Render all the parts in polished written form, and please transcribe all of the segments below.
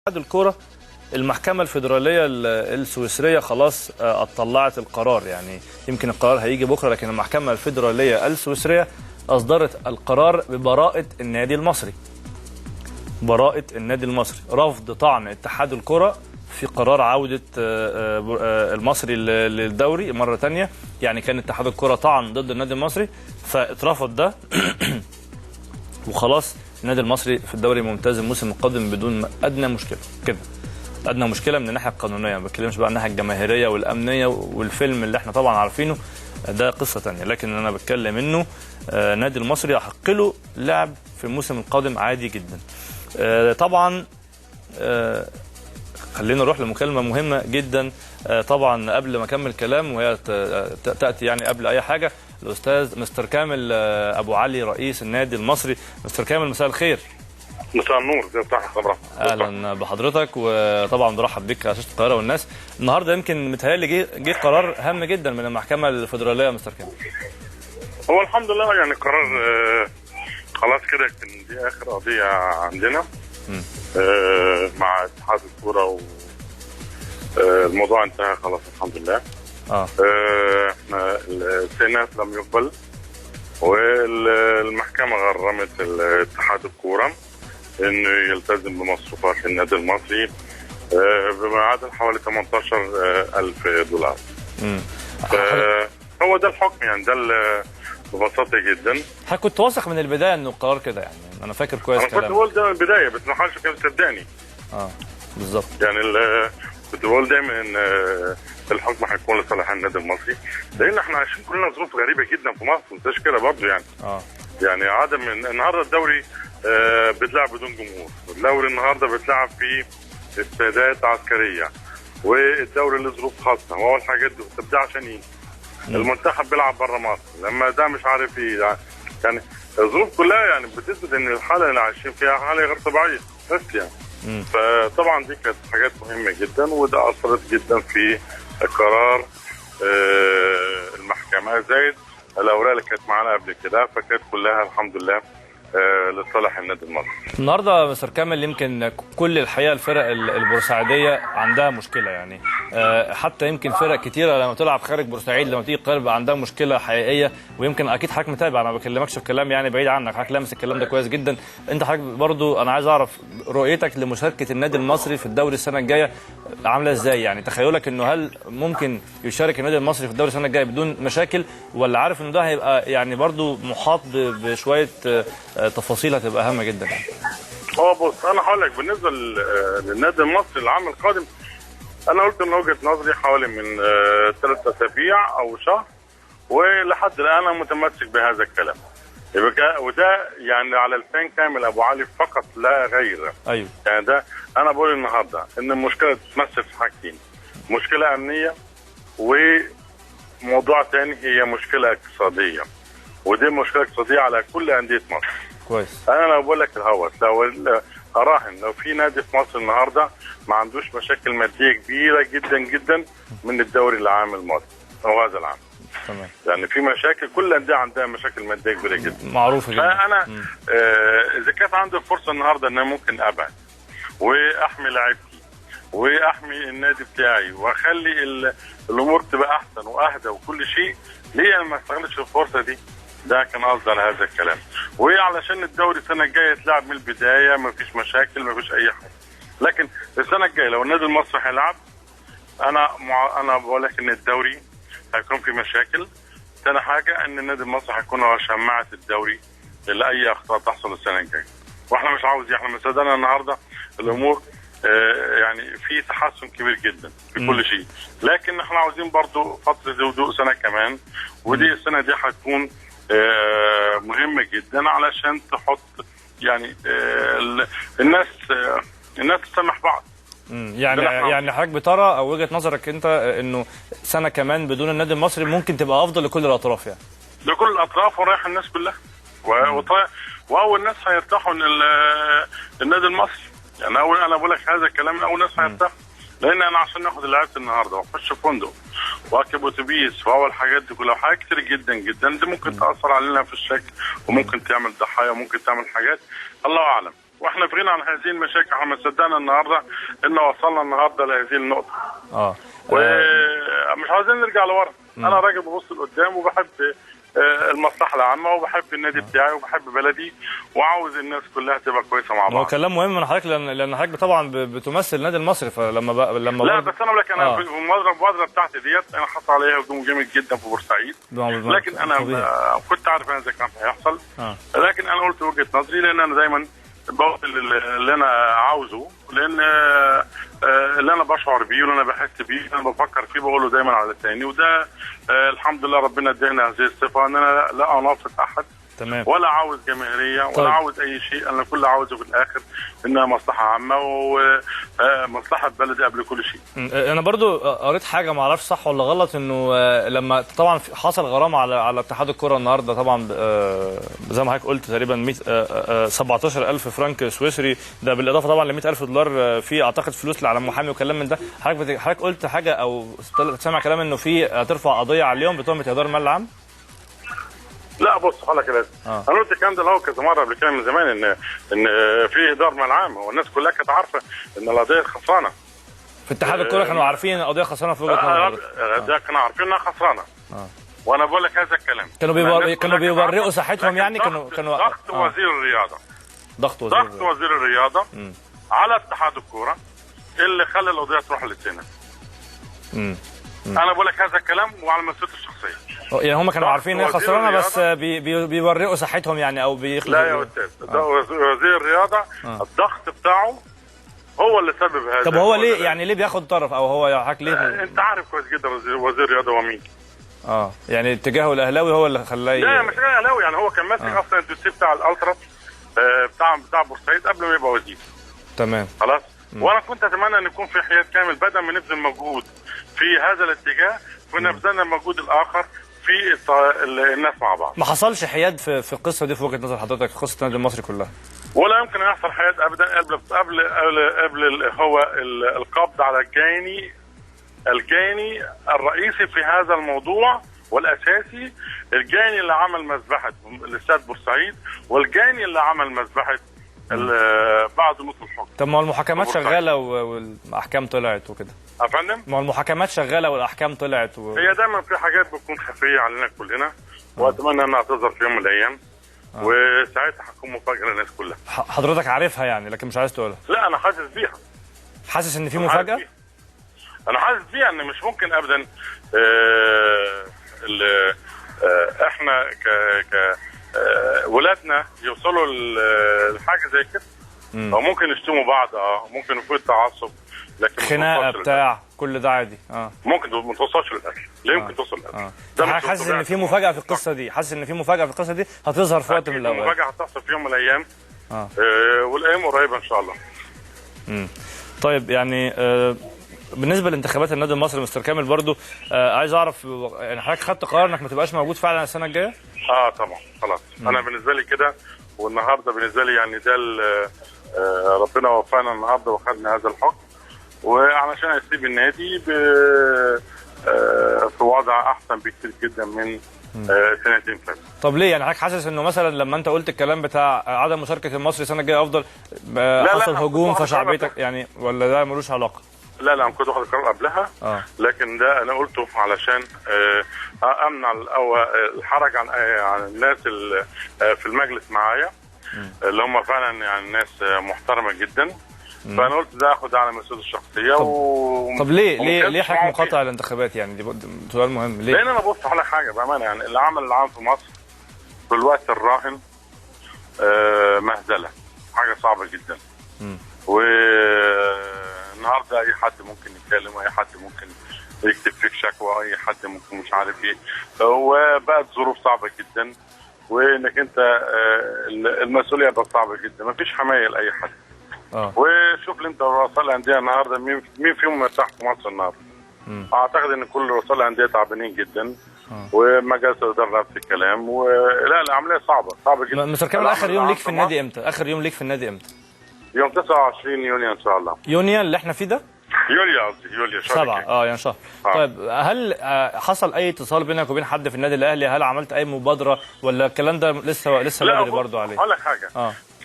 اتحاد الكرة المحكمة الفيدرالية السويسرية خلاص اطلعت القرار، يعني يمكن القرار هيجي بكرة، لكن المحكمة الفيدرالية السويسرية أصدرت القرار ببراءة النادي المصري. براءة النادي المصري، رفض طعن اتحاد الكرة في قرار عودة المصري للدوري مرة تانية. يعني كان اتحاد الكرة طعن ضد النادي المصري فاترفض ده وخلاص النادي المصري في الدوري الممتاز الموسم القادم بدون أدنى مشكلة كده. أدنى مشكلة من الناحية القانونية، ما بتكلمش بقى الناحية الجماهيرية والأمنية والفيلم اللي احنا طبعا عارفينه ده قصة تانية، لكن أنا بتكلم إنه النادي المصري يحق له لعب في الموسم القادم عادي جدا. طبعا خلينا نروح لمكالمة مهمة جدا. طبعا قبل ما أكمل كلام وهي تأتي يعني قبل أي حاجة، الأستاذ مستر كامل أبو علي رئيس النادي المصري. مستر كامل مساء الخير. مساء النور، ازي حضرتك؟ اهلا بحضرتك، وطبعا برحب بك على شاشة القاهرة والناس. النهارده يمكن متهيألي جه قرار هام جدا من المحكمة الفيدرالية يا مستر كامل. هو الحمد لله يعني قرار خلاص كده، كان دي اخر قضية عندنا مع اتحاد الكورة، والموضوع انتهى خلاص الحمد لله. احنا الاستئناف لم يقبل، والمحكمة غرمت اتحاد الكورة انه يلتزم بمصروفات النادي المصري بما يعادل حوالي 18,000 دولار. هو ده الحكم، يعني ده ببساطة جدا. حضرتك كنت واثق من البداية انه القرار كده؟ يعني انا فاكر كويس انا كنت بقول ده من البداية، بس ما حدش كان مصدقني. بالظبط. يعني كنت بقول دايما ان الحكم هيكون لصالح النادي المصري، لان احنا عايشين كلنا ظروف غريبة جدا في مصر، ما تنساش كده برضه يعني. يعني عدم النهارده الدوري بتلعب بدون جمهور، الدوري النهارده بتلعب في استادات عسكرية، والدوري له ظروف خاصة، وهو الحاجات دي. طب ده عشان ايه؟ المنتخب بيلعب بره مصر، لما ده مش عارف ايه، يعني الظروف كلها يعني بتثبت ان الحالة اللي عايشين فيها حاله غير طبيعية بس يعني. فطبعا دي كانت حاجات مهمة جدا، وده اثرت جدا في قرار المحكمة، زائد الاوراق اللي كانت معانا قبل كده، فكانت كلها الحمد لله لصالح النادي المصري. النهارده مستر كامل يمكن كل الحقيقة الفرق البورسعيديه عندها مشكلة، يعني حتى يمكن فرق كتيرة لما تلعب خارج بورسعيد لما تيجي القاهرة بيبقى عندها مشكلة حقيقية، ويمكن اكيد حضرتك متابع، انا ما بكلمكش في كلام يعني بعيد عنك، حضرتك لامس الكلام ده كويس جدا. انت حضرتك برضو انا عايز اعرف رؤيتك لمشاركة النادي المصري في الدوري السنة الجاية عامله ازاي؟ يعني تخيلك انه هل ممكن يشارك النادي المصري في الدوري السنة الجاية بدون مشاكل، ولا عارف انه ده هيبقى يعني برضو محاط بشوية تفاصيل هتبقى هامة جدا؟ هو بص، انا هقول لك بالنسبة للنادي المصري العام القادم، انا قلت من وجهه نظري حوالي من 3 اسابيع او شهر، ولحد الان انا متمسك بهذا الكلام. يبقى وده يعني على لسان كامل ابو علي فقط لا غير. ايوه. يعني ده انا بقول النهارده ان المشكلة تتمثل في حاجتين، مشكلة امنية وموضوع ثاني هي مشكلة اقتصادية، ودي مشكلة اقتصادية على كل اندية مصر. كويس. انا لو بقول لك الهوت، لو اراهن لو في نادي في مصر النهارده ما عندوش مشاكل مادية كبيرة جدا جدا من الدوري العام الماضي او هذا العام. تمام. يعني في مشاكل، كل الاندية عندها مشاكل مادية كبيرة جدا. معروفة جدا. فانا اذا كانت عندي الفرصة النهارده ان انا ممكن ابعد واحمي لعيبتي واحمي النادي بتاعي واخلي الامور تبقى احسن واهدى وكل شيء، ليه انا ما استغلش الفرصة دي؟ ده كان قصدي على هذا الكلام. وعلشان الدوري السنة الجاية يتلعب من البداية، ما فيش مشاكل، ما فيش اي حاجة. لكن السنة الجاية لو النادي المصري هيلعب، انا بقول لك ان الدوري هيكون في مشاكل. ثاني حاجة ان النادي المصري هيكون هو شماعة الدوري لاي اخطاء تحصل السنة الجاية. واحنا مش عاوز، احنا مصدقنا النهارده الامور يعني في تحسن كبير جدا في كل شيء، لكن احنا عاوزين برضو فترة هدوء سنة كمان، ودي السنة دي هتكون مهمة جدا علشان تحط يعني الناس الناس تسامح بعض. يعني حضرتك بترى او وجهة نظرك انت انه سنة كمان بدون النادي المصري ممكن تبقى افضل لكل الاطراف؟ يعني لكل الاطراف ورايح الناس كلها، واول ناس هيرتاحوا من النادي المصري. يعني اول، انا بقول لك هذا الكلام، اول ناس هيرتاحوا، لان انا عشان ناخد لعيبة النهارده واخش فندق واركب اتوبيس واول الحاجات دي كلها، حاجات كتير جدا جدا دي ممكن تاثر علينا في الشكل، وممكن تعمل ضحايا، وممكن تعمل حاجات الله اعلم. واحنا في غنى عن هذه المشاكل. احنا ما صدقنا النهارده ان وصلنا النهارده لهذه النقطة. ومش عايزين نرجع لورا. انا راجل ببص لقدام وبحب المصلحة العامة وبحب النادي بتاعي وبحب بلدي، وعاوز الناس كلها تبقى كويسة مع بعض. هو كلام مهم من حضرتك، لان حضرتك طبعا بتمثل النادي المصري، فلما لما لا بس انا بقول لك انا المبادرة بتاعتي ديت انا حصل عليها هجوم جامد جدا في بورسعيد، لكن انا كنت عارف ان ده كان هيحصل. لكن انا قلت وجهه نظري، لان انا دايما بقول اللي انا عاوزه، لان اللي انا بشعر بيه واللي انا بحس بيه اللي انا بفكر فيه بقوله دايما على لساني، وده الحمد لله ربنا ادانا هذه الصفة ان انا لا انافس احد. تمام. ولا عاوز جماهيرية ولا طيب. عاوز اي شيء، انا كل عاوزه في الاخر انها مصلحة عامة ومصلحه بلدي قبل كل شيء. انا برضو قريت حاجة ما اعرفش صح ولا غلط، انه لما طبعا حصل غرامة على اتحاد الكره النهارده طبعا زي ما حضرتك قلت تقريبا 17000 فرنك سويسري، ده بالاضافة طبعا ل 100000 دولار في اعتقد فلوس على المحامي وكلام من ده. حضرتك قلت حاجة او سامع كلام انه في هترفع قضية عليهم بتهمه اهدار مال عام؟ لا بص حضرتك لازم انا قلت الكلام ده الاول كذا مرة قبل كده من زمان، ان في اهدار مال عام، والناس كلها كانت عارفه ان القضية خسرانة. في اتحاد الكورة كانوا عارفين ان القضية خسرانة في وجهه نظر حضرتك؟ ده كانوا عارفين انها خسرانة. وانا بقول لك هذا الكلام. كانوا بيورقوا صحتهم يعني، كانوا ضغط وزير الرياضة، ضغط وزير الرياضة على اتحاد الكورة اللي خلى القضية تروح للسنة. انا بقول لك هذا الكلام وعلى مسؤوليتي الشخصية. يعني هم كانوا عارفين ان هي خسرانة بس بيورقوا صحتهم يعني او بيخلوا. لا يا استاذ، ده وزير الرياضة الضغط بتاعه هو اللي سبب هذا. طب هو ليه يعني ليه بياخد طرف او هو يا حضرتك ليه؟ انت عارف كويس جدا وزير الرياضة هو مين. يعني اتجاهه الاهلاوي هو اللي خلاه. لا مش الاهلاوي، يعني هو كان ماسك اصلا الدوسيه بتاع الالترا بتاع بورسعيد قبل ما يبقى وزير. تمام. خلاص. وانا كنت اتمنى ان يكون في حياد كامل، بدل ما نبذل مجهود في هذا الاتجاه كنا بذلنا المجهود الاخر في الناس مع بعض. ما حصلش حياد في القصة دي في وجهه نظر حضرتك، في قصة النادي المصري كلها؟ ولا يمكن ان يحصل حياد ابدا قبل قبل قبل هو القبض على الجاني الرئيسي في هذا الموضوع والاساسي، الجاني اللي عمل مذبحه الاستاد بورسعيد والجاني اللي عمل مذبحه بعد موت الحكم. طب ما هو المحاكمات شغالة والاحكام طلعت وكده. يا فندم؟ ما هو المحاكمات شغالة والاحكام طلعت هي دايما في حاجات بتكون خفيه علينا كلنا، واتمنى انها تظهر في يوم من الايام، وساعتها هتكون مفاجاة للناس كلها. حضرتك عارفها يعني لكن مش عايز تقولها؟ لا انا حاسس بيها. حاسس ان في مفاجاة؟ انا حاسس بيها ان مش ممكن ابدا احنا ك ولادنا يوصلوا لحاجة زي كده. او ممكن يشتموا بعض، ممكن يكون تعصب، لكن خناقه بتاع كل ده عادي. ممكن ما توصلش للاكل، لا يمكن توصل للاكل. حاسس ان في مفاجاة في القصة دي، حاسس ان في مفاجاة في القصة دي هتظهر في وقت من الاوقات. المفاجاة هتحصل في يوم من الايام، والايام قريبه ان شاء الله. طيب يعني بالنسبة لانتخابات النادي المصري مستر كامل برضو، عايز اعرف يعني حضرتك خدت قرار انك ما تبقاش موجود فعلا السنة الجاية؟ طبعا خلاص. انا بالنسبة لي كده، والنهارده بالنسبة لي يعني ده ربنا وفقنا النهارده وخدنا هذا الحكم، وعلشان اسيب النادي في وضع احسن بكتير جدا من سنتين فاتوا. طب ليه يعني حضرتك حاسس انه مثلا لما انت قلت الكلام بتاع عدم مشاركة المصري السنة الجاية افضل، حصل هجوم فشعبيتك يعني، ولا ده ملوش علاقة؟ لا انا كنت واخد القرار قبلها، لكن ده انا قلته علشان امنع الحرج عن الناس في المجلس معايا، اللي هم فعلا يعني ناس محترمه جدا، فانا قلت ده اخد على مسؤوليتي الشخصية. طب ليه حضرتك مقاطع الانتخابات يعني؟ دي سؤال مهم. ليه؟ لان انا بص على حاجة بامانه، يعني العمل العام في مصر في الوقت الراهن مهزله، حاجة صعبة جدا. والنهارده اي حد ممكن يتكلم، واي حد ممكن يكتب فيك شكوى، اي حد ممكن مش عارف ايه، وبقت ظروف صعبة جدا، وانك انت المسؤولية بقت صعبة جدا، مفيش حماية لاي حد. وشوف انت رؤساء الاندية النهارده مين فيهم مرتاح في مصر النهارده؟ اعتقد ان كل رؤساء الاندية تعبانين جدا، ومجلس الادارة نفس الكلام، ولا العملية صعبة صعبة جدا. مستر كامل، اخر يوم ليك في النادي امتى؟ اخر يوم ليك في النادي امتى؟ يوم 29 يونيو ان شاء الله. يونيو اللي احنا فيه ده؟ يوليو قصدي، يوليو شهر 7 يعني شهر. طيب هل حصل اي اتصال بينك وبين حد في النادي الاهلي؟ هل عملت اي مبادرة ولا الكلام ده لسه بدري برضه عليه؟ اقول لك حاجة،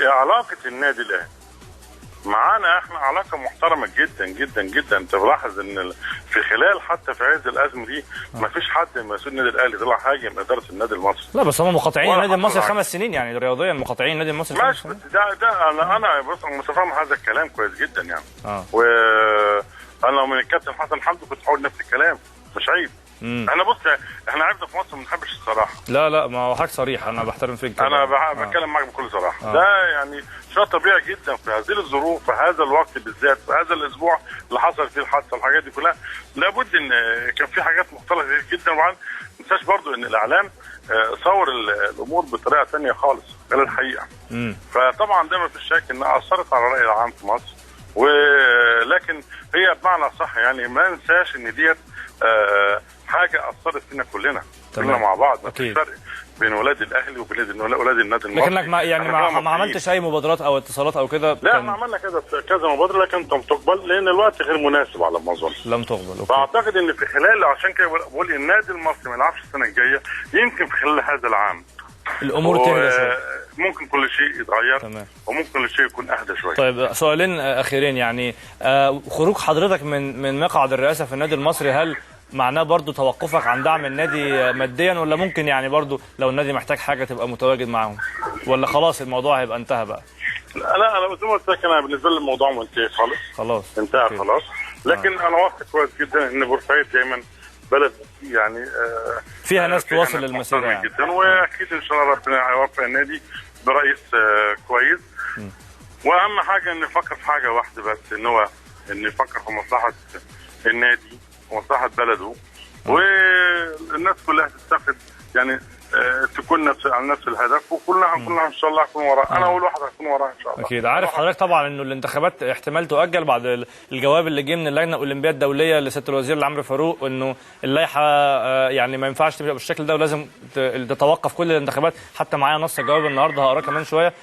علاقة النادي الاهلي معانا احنا علاقة محترمه جدا جدا جدا. انت بتلاحظ ان في خلال حتى في عز الازمة دي ما فيش حد من مسؤول النادي الاهلي طلع هاجم ادارة النادي المصري. لا بس هم مقاطعين النادي المصري 5 سنين، يعني رياضيا مقاطعين النادي المصري 5 سنين. ماشي، بس ده انا بص متفاهم هذا الكلام كويس جدا يعني. وانا لو من الكابتن حسن حمدي كنت هقول نفس الكلام، مش عيب. احنا بص، احنا عيبنا في مصر ما بنحبش الصراحة. لا لا، ما هو حضرتك صريح، انا بحترم فيك. انا بتكلم معاك بكل صراحة. ده يعني شيء طبيعي جدا في هذه الظروف، في هذا الوقت بالذات، في هذا الاسبوع اللي حصل فيه الحادثة والحاجات دي كلها، لابد ان كان في حاجات مختلفة جدا. وما ننساش برضو ان الاعلام صور الامور بطريقة ثانية خالص غير الحقيقة. فطبعا ده ما فيش شك انها اثرت على الراي العام في مصر، ولكن هي بمعنى صح يعني ما ننساش ان ديت حاجة اثرت فينا كلنا مع بعض. ما فيش فرق بين ولاد الاهلي وبين ولاد النادي المصري. لكنك ما عملتش اي مبادرات او اتصالات او كده؟ لا، احنا عملنا كذا مبادرة، لكن لم تقبل لان الوقت غير مناسب على ما اظن. لم تقبل. okay. فاعتقد ان في خلال، عشان كده بقول النادي المصري ما يلعبش السنة الجاية، يمكن في خلال هذا العام الامور تهدى شوية، ممكن كل شيء يتغير. تمام. وممكن كل شيء يكون اهدى شوية. طيب سؤالين اخيرين يعني، خروج حضرتك من مقعد الرئاسة في النادي المصري، هل معناه برضو توقفك عن دعم النادي ماديا، ولا ممكن يعني برضو لو النادي محتاج حاجة تبقى متواجد معاهم، ولا خلاص الموضوع هيبقى انتهى بقى؟ لا، انا زي ما قلت لك، انا بالنسبة لي الموضوع منتهي خالص. خلاص انتهى. خلاص. لكن انا واثق كويس جدا ان بورسعيد دايما بلد يعني فيها ناس تواصل للمسيره يعني جدا، واكيد ان شاء الله ربنا هيوفق النادي برئيس كويس. واهم حاجة ان نفكر في حاجة واحدة بس، ان هو ان يفكر في مصلحة النادي ومصلحه بلده، والناس كلها تتفق يعني تكون نفس على نفس الهدف، وكلنا كلنا ان شاء الله هكون وراه. انا اول واحد هكون وراه ان شاء الله. اكيد. عارف حضرتك طبعا انه الانتخابات احتمال تؤجل بعد الجواب اللي جه من اللجنة الاولمبية الدولية لسياده الوزير عمرو فاروق، انه اللائحة يعني ما ينفعش تبقى بالشكل ده ولازم تتوقف كل الانتخابات. حتى معايا نص الجواب النهارده هقراه كمان شوية.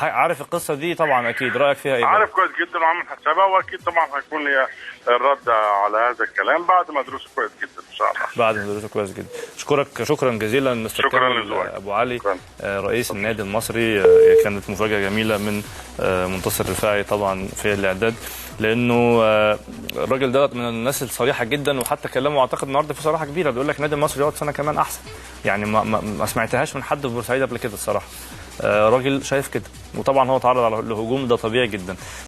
عارف القصة دي طبعا، اكيد رايك فيها ايه؟ عارف كويس جدا وعامل حسابها، واكيد طبعا هيكون لي الرد على هذا الكلام بعد ما ادرسه كويس جدا ان شاء الله. بعد ما ادرسه كويس جدا. اشكرك شكرا جزيلا مستر كامل ابو علي، رئيس النادي المصري. كانت مفاجاة جميلة من منتصر الرفاعي طبعا في الاعداد، لانه الراجل ده من الناس الصريحة جدا، وحتى كلامه اعتقد النهارده في صراحة كبيرة، بيقول لك النادي المصري يقعد سنة كمان احسن. يعني ما سمعتهاش من حد في بورسعيد قبل كده الصراحة. راجل شايف كده، وطبعا هو تعرض على الهجوم ده طبيعي جدا.